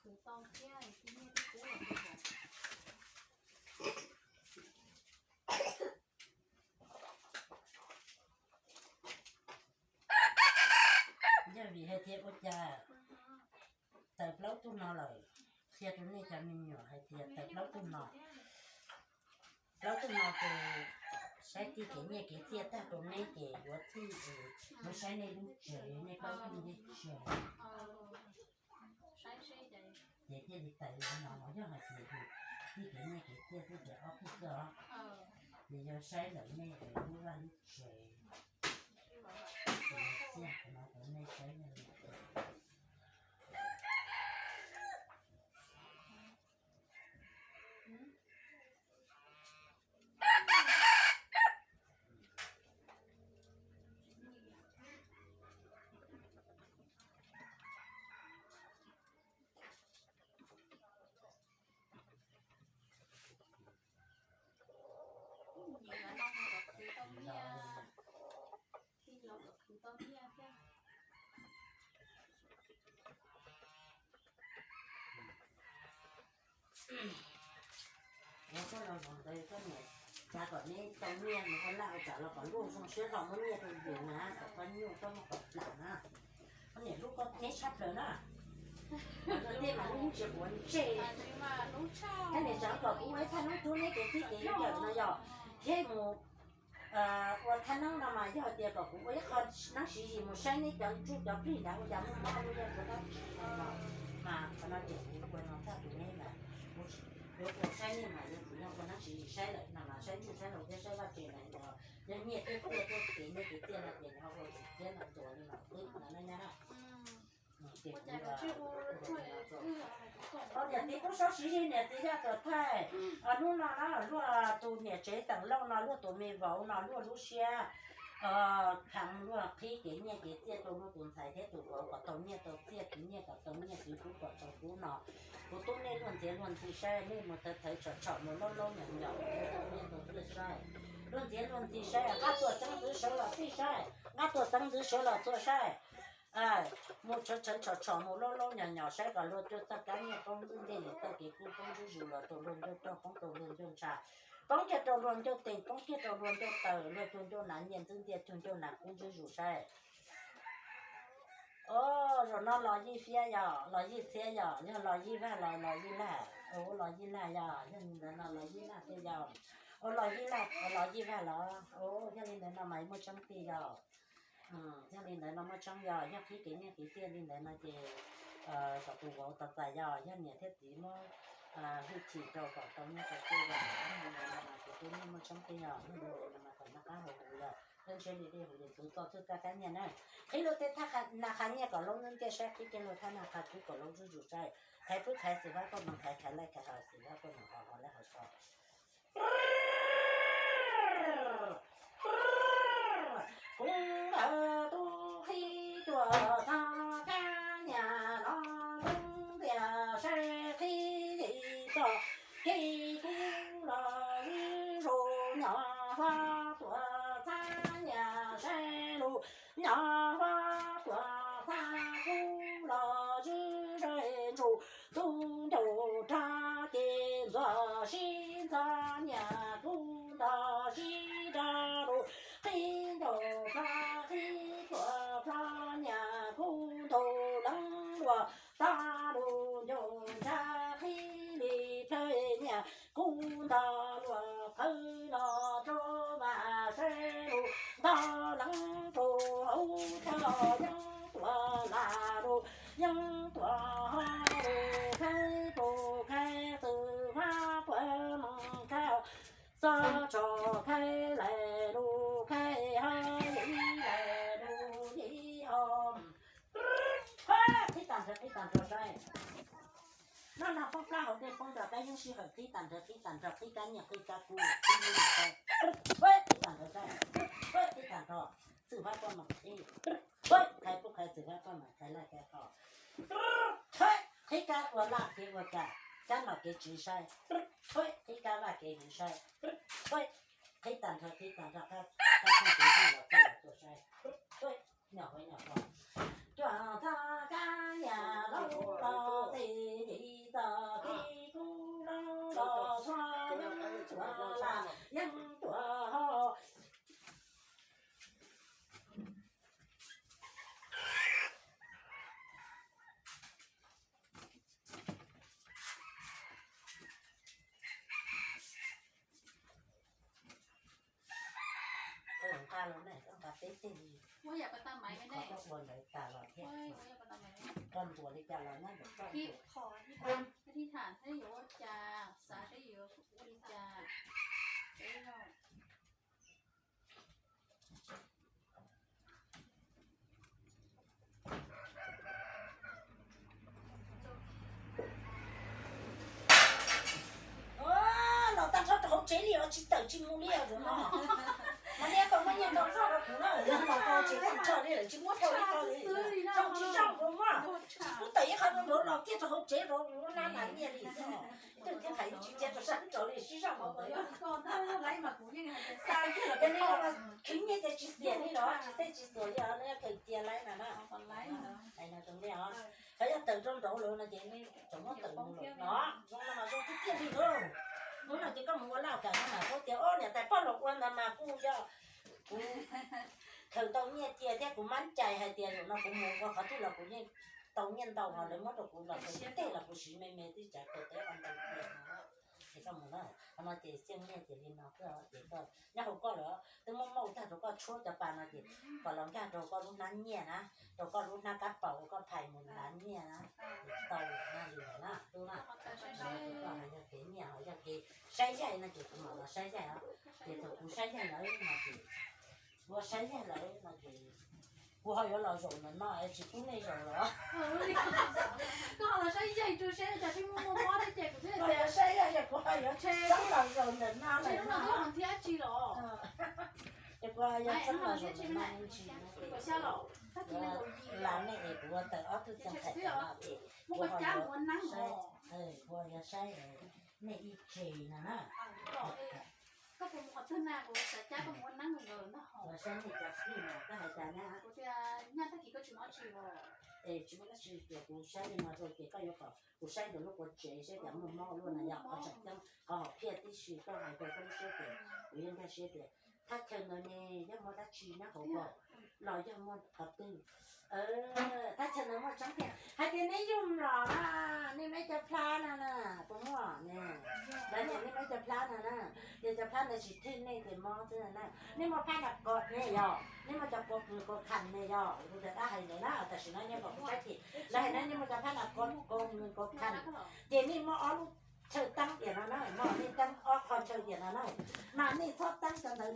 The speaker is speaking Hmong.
Tus tau thiab, tus nyiaj twb pub los tus hov. Yog vim hais tias ua cas tawm plaub tug no lawm, qhia rau nej cov me nyuam hais tias tawm plaub tug no, plaub tug no ces saib txij kev nyiaj kev txiaj tag rau neb ces yuav txij, yuav saib nej lub tsev, nej plaub tug nyiaj tsev. Ces thiaj li tawm li no, yog hais tias yus txij kev nyiaj kev txiaj xwb ces ob tug xwb os. Ces yuav saib lawm nej lub vaj lub tsev, txiaj qhov no rau nej saib. Nim no kom khwv tau nyiaj, nim no kom khwv tau nyiaj thiab. Ua koj los zoo ntawd koj niam, cas kom neb tau nyiaj mus ua laj ua tsam los kom luaj zoo siab los muab nyiaj rau yus na, kom koj nyuaj koj muaj kom plam na. Koj niam hlub koj neb tshaj plaws na. Tej mas lub tsis quav ntsej. Koj niam xav kom kuv ua ib thaj noob rub neb kev txij kev nkawm no yog thiab mus ua thaj noob no mas yog tias kom kuv ua ib qho neeb siv zis mus saib neb cov ntsuj cov plig ntawd ua cas muaj mob lub yog ua dab tsi no los mas qhov no ces kuv ua no txhaj tus neb mas kuv yuav ua saib nej mas yog kuv yog ua neeb siv zis saib lawm no mas saib ntsuj saib laus thiab saib vaj tse lawm los yog nyiaj thiab txiaj thiab kev nyiaj kev txiaj no ces nws ho ua tsis thiab no ntuas li mas twb no na nyab na. Niam txiv kub sob siv zig niam txiv yog tus thaij. Hnub no na luaj tus niam tsev teem lauj no luaj tus me vauv no luaj lub siab kheev luaj qhib kev nyiaj kev txiaj rau luaj tus ntxhais thiab tus vauv kom tau nyiaj tau txiaj, kev nyiaj kom tau nyiaj, kev kub kom tau kub no. Kuv tub nej luag ntxiav luag ntxhi saib, nej mus thawv thawv tshom tshom mus laub laub nyom nyom tau nyiaj tau txiaj saib. Luag ntxiav luag ntxhi saib, nqaj tuaj xeeb ntxwv sawv los txij saib, nqaj tuaj xeeb ntxwv sawv los txua saib. Mus thawv thawv tshom tshom mus laub laub nyom nyom saib kom luag cuag txoj kab nyiaj poob ntxwb ntiag, txoj kev kub poob ntxwb zus los rau luag ncauj rog, poob rau luag ncauj ntsha, poob kiag rau luag ncauj tees, poob kiag rau luag ncauj taw, luag cuag ncauj nas nyiaj ntxwb ntiag, cuag ncauj nas kub ntxwb zus saib. Zaum no los yij fiab yog los yij txiab yog, yog los yij vaj los los yij laj, los yij laj yog, yog li ntawd no los yij laj thiaj yog, los yij laj los yij vaj los, yog li ntawd no mas muaj tseeb tiag yog. Yog li ntawd no muaj tseeb yog, yog qhib kev nyiaj kev txiaj li ntawd no ces kom tus vauv tos txais yog, yog niam thiab txiv muab hwj chim rau kom tau nyiaj tau txiaj yog, yog li ntawd no mas tus tub nej muaj tseeb tiag yog, yog li ntawd no mas kom noj qab haus huv yog, ntshe li dej huv yus tus txoj txwj txaj kab nyiaj na. Qhib luag tej thaj na qha nyiaj kom laub ntiaj saib, qhib kiag luag thaj na qha kub kom laub zuj zus saib, thaiv pub thaiv xwm vab poj mus thaiv, thaiv laij thaiv haus xwm vab poj mus haus, haus laij haus xo. Kuv ntawd tub qhib tuam txog kab nyiaj no, lub ntiaj saib qhib li txoj kev kub los zuj zus, nyob hov tuam txog nyiaj saib lub, nyob hov tuam txog kub los zuj zus, ntsuj tus ncauj rog ces ntxuav sib ntxov nyiaj kub nto sib nto lus, qhib ncauj plho qhib tuam plho nyiaj kub nto leej luaj, tag lus ncauj ntsha qhib li plawg nyiaj kub nto luaj, qhawv los rau mas saib lus, nto leej rau hauv coj yeeb tuam lam lus, yeeb tuam ho lus khaib rau khaib txwm vab puag moos khaib, xob tso khaib laim lus khaib ho, yim laim lus yim ho. Qhib tag nrho, qhib tag nrho saib. Noj nag poob plab haus dej poob nrog kab yeeb sij hawm, qhib tag nrho, qhib tag nrho, qhib kab nyiaj qhib kab kub, qhib tag nrho saib, qhib tag nrho, txwm vab poj moos qhib, qhib pub qhib txwm vab poj moos qhib laj kab qhov, qhib kab ua laj kev ua kam, kab nom kev tsiv saib, qhib kab vaj kev hwv saib, qhib tag nrho, qhib tag nrho, kab kub kev hwv los txij los tuaj saib, nyom hov nyom hov. Cuam txog kab nyiaj laub los txij yim teb teg li, qhov koj ua ntawd tas los thiab. Koj ntuas li cas los nyob ntawm koj. Thib tham saib yuav ua li cas, xav saib yuav ua li cas. Los tag nrho rau hauv tsev li os, tsis tawm tsis mus li os no. Mas nej kom muab nyiaj ntau zog rau kuv na, los tag nrho tsis tawm tsis mus li lawm, tsis muab tau ib qho li. Zoo tsis zoo rau mas, tsis pub tawm ib qho rau nraud los kiag rau hauv tsev rau lub hnab nas nyiaj li. Twb thiab hais tsis cia rau sab nraud li sib zog mas. Yog li no, khwv nyiaj ces tsis xiam li los tsis tej tsis xuas li os, no yog khaws cia laib no na. Hais no rau nej os, qhov yog tawm rau nraud lawm no ces nej tseem muab tawm mus lawm no, zoo no mas zoo tiag tiag li lauj. Hnub no ces koj mus ua laj kam no mas koj tias ob niam tais pog los ua ntawd mas kuj yog kuv khaws tau nyiaj cia thiab kuv mab cai hais tias zaum no kuv mus ua qhov twg los kuv yeej tau nyiaj ntau, ho lawv muab rau kuv los khaws tej los kuv siv me me twb tsav kawg teb ua ntau tiag no. Ces koj mus na, qhov no ces xiaj nyiaj ces li no xwb ces koj nyob hauv koj lawm, twb muab muab ua tag rau koj tshuab cov pas no ces kom los nkag rau koj lub hnab nyiaj na, rau koj lub hnab kab paus uas koj phais mus hnav nyiaj na, ces tau lawm na, li ntawd na tub na. Koj hais yog kev nyiaj ho yog kev saib yaig no ces kuv mam los saib yaig os. Ces thaum kuv saib yaig lawm no ces, kuv saib yaig lawm no ces kuv ho yuav los zaum ntawm no es tsis pub nej zaum los. Koj los saib yaig rau seb cas peb muaj muaj mob thiab ces kuv thiaj tias saib yaig, kuv ho yuav txeeb los zaum ntawm no lawm no. Thiab tsis los. Ces kuv ho yuav txeeb los zaum ntawm no me ntsis no ces lam nej es kuv ua tawm ob tug txog thaim no ces kuv ho yuav saib, kuv ho yuav saib nej ib tse no na. Koj puas mus qhov twg na, kuv xav cab koj mus ua neeb nkaus no. Kuv saib nej cov plig no, koj hais cas na? Kuv tias nyaj tag kis koj tsis muaj dab tsi os. Es tsis muaj dab tsi ces kuv saib li no rau ces koj yuav kom kuv saib ntawm lub quav tsev saib cas muaj mob luaj na, yog qhov tseem ceeb qhov hom phiaj tib si, koj hais rau koj lub siab tias kuv yeej nkag siab tias thaj chaw ntawd ne yog muaj dab tsi nyob hauv ko los yog muaj qhov twg. Thaj chaw ntawd muaj tseeb tiag, hais tias nej yug los na, nej muaj ib co plab no na, puas muaj ne? Lawv tias nej muaj ib co plab no na, ces cov plab ntawd tsis thwj nej ces mob xwb na. Nej muaj phab nram ko ne yog, nej muaj cov kua kws kua kham ne yog, kuv tias dab hais ntawd na, tam sim no nyob kom kuv saib ces lawv hais na nej muaj cov phab nram ko kua kws kua kham, ces nej muaj ob lub chaw teeb tiam no na, muaj nej teeb ob qho chaw tiam no na, mas nej txhob teeb cov ntawd.